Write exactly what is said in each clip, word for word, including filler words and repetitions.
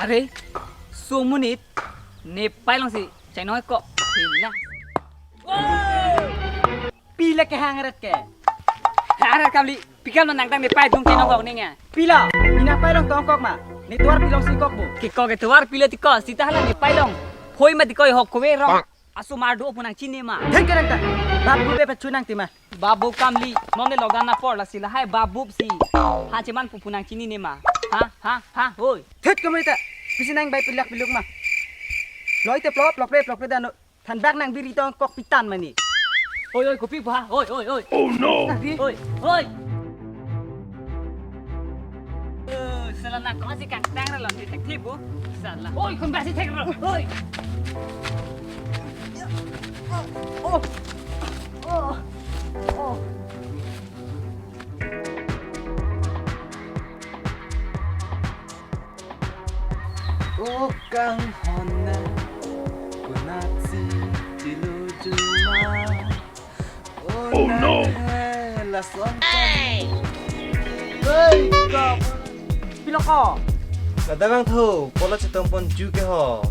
Are, so monit, ne pailongsi chainong kok. Pila. Pila ke hang arat ke. Hang arat kamli, pikam lo nangtang ne paidung chainong kok ninga. Pila, ina pailong tong kok ma. Ne tovar pilongsi kok bo. Ke kok ke tovar pila ti kok, sita hala ne pailong. Hoi ma ti kok hok kove rong. Asu mardu pu nangchinine ma. Thek kerang ta. Babu be pachu nangti ma. Babu kamli, non ne logan apor lasi lahai babu si. Ha cheman pu pu nangchinine ma. Ha, ha, ha, hoi. Thek kamli ta. Pisi nang bai pilak piluk ma. Loi te plop, plop le, plop le dano. Than bak nang biri tong kok pitan mani. Oi, oi, kopi pa. Oi, oi, oi. Oh no. Oi, oi. Eh, sala na ko asi kang tang ra lon detective bo. Sala. Oi, kon basi thek ro. Oi. Oh. Oh. Oh. O kanghon na, konatsi chilujuma. Oh, no. He, lason kan. Hei, kap. Pilo ko? Kadang ang tho, pola chetong pon ju ke ho.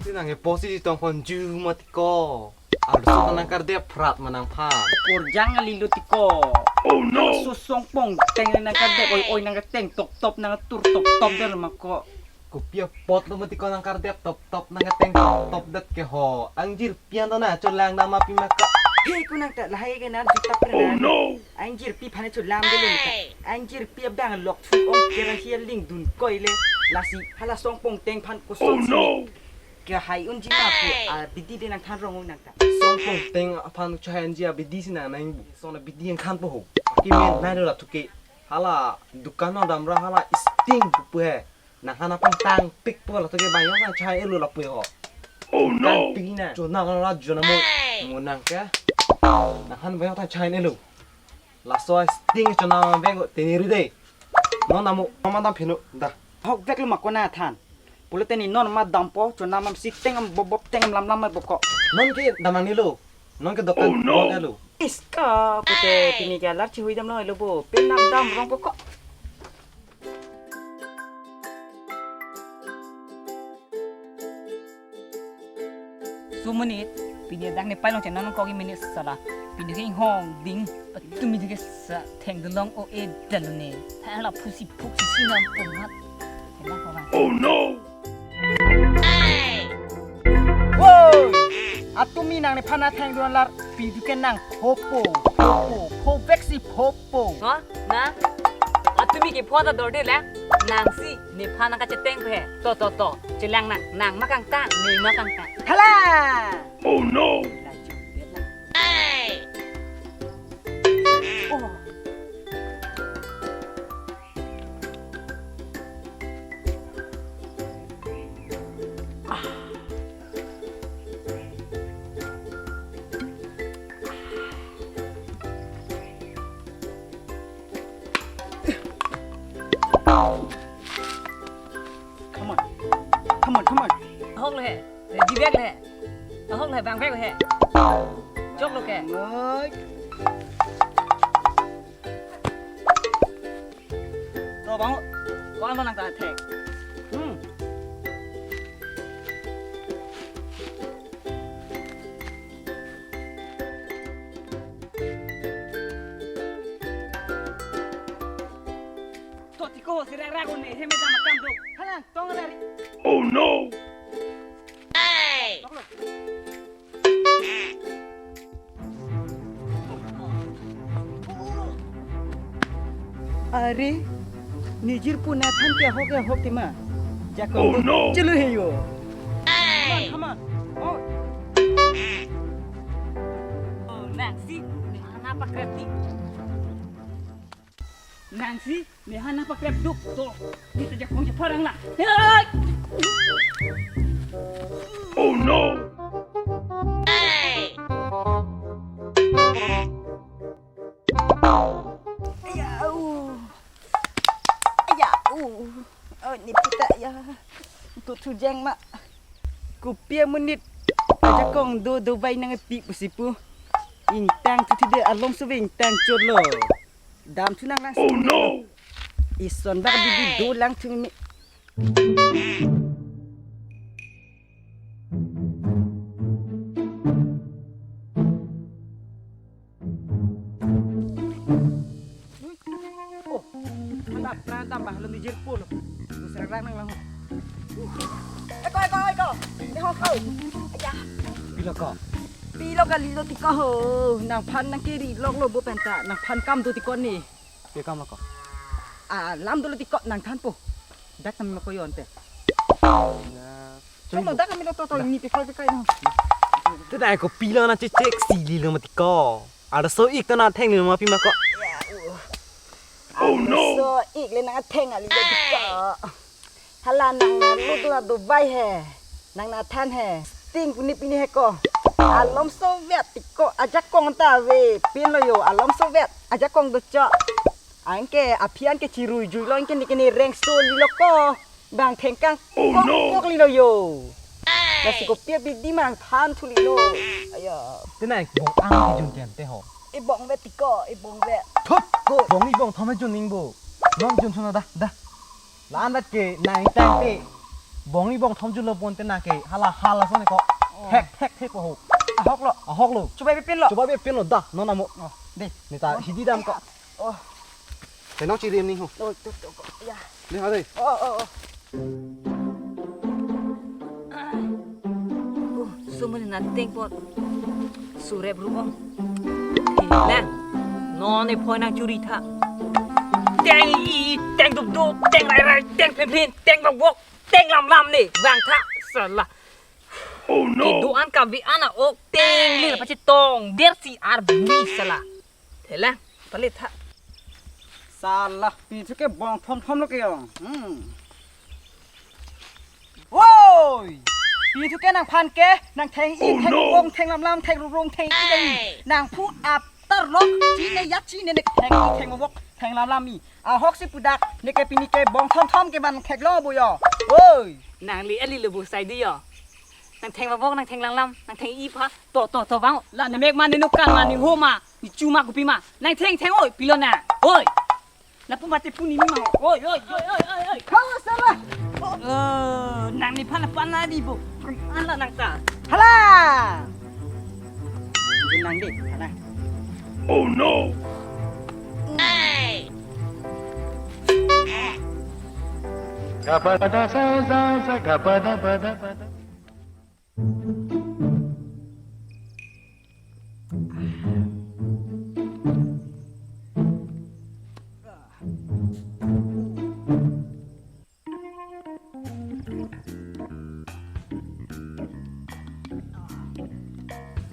Ti nang e posi chetong pon ju mati ko. Arloso nangkardep prat ma nangphan. Porjang alilo ti ko. Oh, no. Susong pong teng nangkardep, oi, oi, nangkateng top top nangtur top top der ma ko. Kopi apot lo mati ko nangkardep top top nangkateng top top det ke ho. Angjirpi an to na cholang nama pi ma ko. He, ko nang ta lahai ke na jutap re. Oh, na. No. Angjirpi aphan cholang de lo ta. Angjirpi abang lok thu ong kera hial ling dun koi le. Lasi hala song pong teng aphan ko. Oh, song no. Kehai unji ma pu abidi de nangthan rong un nang ta. Song pong teng aphan chahai unji abidi si nang nang song abidi nangthan po ho. Ki men nai do la thuke. Hala dukan nang damra hala sting pu pu he. Nanghan aphan tang pik po la thuke bayong nang chahai elo lapu ho. Oh, no. Tang pik na. Jona nang la jona mo. Mo nang ke. Nanghan bayong tang chahai elo. Laso sting chona veng ko teniri de. Non amo mama dam pheno da. Hok vek lo ma ko na than. Pulo teni non ma dampo chona mam si teng am bob bob teng am lam lam ma boko. Non ke damang ni lo. Non ke dokan. Oh, no. Bon elo. Iska pute pini ke alar chihui dam lo elo bo. Pen nam dam rong boko. Sumunit, pini dak ne pailong channel kok minit sala. Pini ke hong ding, patumi ke sa theng dulong o e dalune. Hala phusi phuksi sinam pumat. Kena ko bang. Oh, no! Woi! Atumi nang nephan atheng dun lar pini ke nang phopo, phopo, pho vek si phopo. Ha? Na? Atumi ke pho ta dorde la, nangsi nephan nangkacheteng phe. To, to, to. Chelang nang, nang ma kangtang, ne ma kangtang. Hala! Oh, no! Laju, biar lang. Oh. Come on. Come on, come on. Ahok lo he. Ready bag lo he. Ahok lo he, bang bag lo he. Chok lo ke. Ngai. To bang. Ko ano nang ta thek. Hmm. To tiko si rak rak un ne he me jama kam do. Hala tong lari. Oh no. Hey. Are, nijir pu nathan ke ahok ke ahok tima. Jakong. Oh, no. Chalo he yo. Come on, come on. Oh. Oh, nangsi, nephan nangpakrep ti. Nangsi, nephan nangpakrep duk to. Kita jakong japarang la. Hey! Oh no! Aya, uh. Aya, uh. Oh, ni puta ya. Tu tu jeng ma. Kopi amonit. Ajakong do do bai nangpi pusi pu. Ingtang tu tu de along suve ingtang chot lo. Dam thu nang lang. Oh no! Ison bak bibi dolang thung me. Oh, anda pernah tambah lo mijir pul. Serang nang lang. Eko, eko, eko. Ni ho ho. Aya. Pilo ko? Pilo kalilo tiko ho. Nangphan nangkiri lok lo bo penta. Nangphan kam do tiko ni. Pe kam lo ko? Ah, lam dolo tiko nangthanpo. Dak kami mako yon te. Ya. Cholo dak kami lo toto ini pe kai pe kai no. Te dai ko pilo na cek cek sili lo mati ko. Ada so-ik to nangtheng ni ma pi mako. Oh no. So-ik le nangtheng ali le tiko. Hala nang lutu na Dubai he. Nang nangthan he. Sting puni pini he ko. Alom so vet tiko ajakong ta ave. Pin lo yo alom so vet ajakong do cho. Anke aphi anke chirui jui lo anke nike ni reng so li lo ko. Bang thengkang kok kok li lo yo. Lasi ko pia bidi mang than thu li lo. Aya. Te nai bong ang jun ken te ho. E bong vet tiko, e bong vet. Thut ko. Bong ni bong thom jun ning bo. Nom jun suna da da. La-an rat ke nang tang te. Bong ni bong thom jun lo pon te nang ke hala hala sone ko. Oh. Thek thek thek ko ho. Ahok lo. Ahok lo. Chubai pin lo. Chubai pin lo da. Non amo. Oh, de. Ni ta hidi dam ko. Oh. Te nong chiri em ning ho. Oh, to to ko. Ya. Ni ha de. Oh, oh, oh. Oh, sumuni na teng pot. Surep ru ong. Hilang. Non e phoi nang churi tha. Teng i, teng dup dup, teng rai rai, teng phin phin, teng bok bok, teng lam lam ne, vang tha. Sala. Oh no. Kedo-an kavi-an a-ok, teng lir pachetong, der si ar bui sala. Thelang, palit tha. Sala, pi thu ke bong thom thom lo ke yong. Hmm. Woi! Pi thu ke nangphan ke, nangtheng i, theng bong, theng lam lam, theng rurung, theng i, theng i. Nangphu aptar lok, chine ya chine ne theng i, theng bok, theng lam lam i. Ahok si pudak, ne ke pini ke bong thom thom ke ban thek lo bo yo. Woi! Nangli ali lo bo sai di yo. Nangtheng bok, nangtheng lam lam, nangtheng i pha. To to to bang, la ne mek ma, ne nukan ma, ne ho ma, ne chu ma, kopi ma. Nangtheng theng oi, pilo na. Oi! Lapu mate puni ni ma. Oi, oi, oi, oi, oi, oi. Kau salah. Oh, nang ni phan phan na di bo. An la nang ta. Hala. Nang di, hala. Oh no. Gapada sa sa sa gapada pada pada.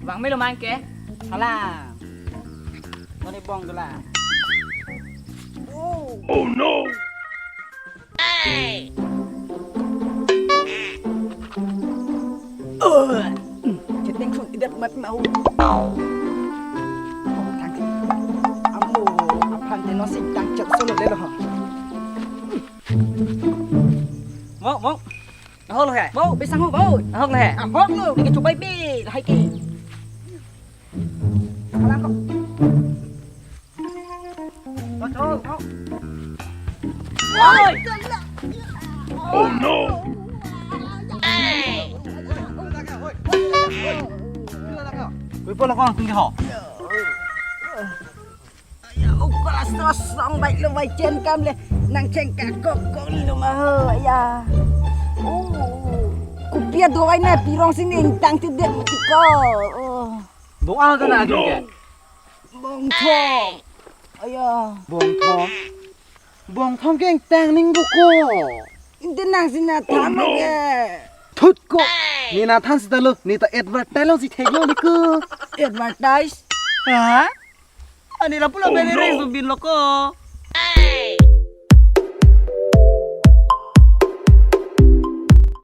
Bang melo mang ke? Hala. Noni bong dula. Oh. Oh no. Cheteng sun idat mat mau. Tang. Amo aphan de no sing tang chok solo lelo ha. Mo mo. Ahok lo he. Mo, besang ho, mo. Ahok lo he. Ahok lo, ni ke chubai be, lahai ke. Kalang ko. Oi! Oh no! Oi, polo kong tinggi ho. Ya, oh, kelas terus song baik lo baik chen kam le. Nang cheng ka kok kok lo ma ho ya. Oh. Kopi a dovai na pirong sini ingtang ti det tiko. Oh. Bong ang ta na ke. Bong thom. Aya. Bong thom. Bong thom ke ingtang ning bo ko. Inte nang sina than ke. Thut ko. Ni na than sita lo, ni ta advertise lo si thek lo ni ko. Advertise? Ha? Ani lapu lo bere re subin lo ko.